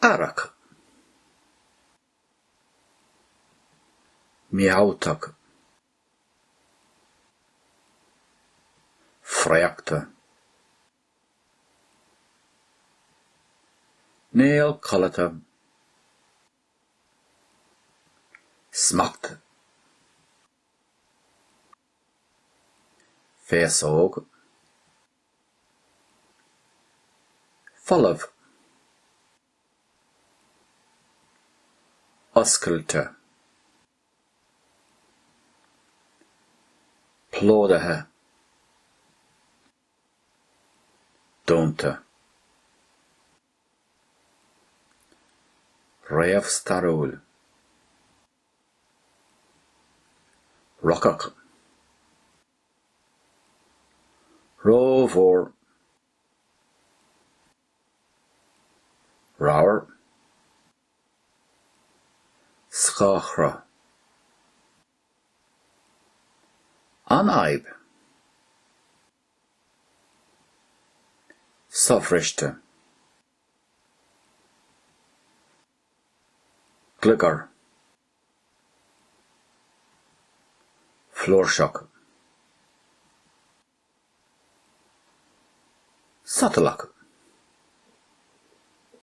Earrach. Mealltach. Friochta. Néal codlata. Smacht. Féasóg. Folamh. Oscailte. Plódaithe. Dúnta. Réamhstairiúil. Rocach. Rómhór. Ramhar. Scáthchruth. An fhadhb. Sobhriste. Gliogar. Flúirseach. Sotalach.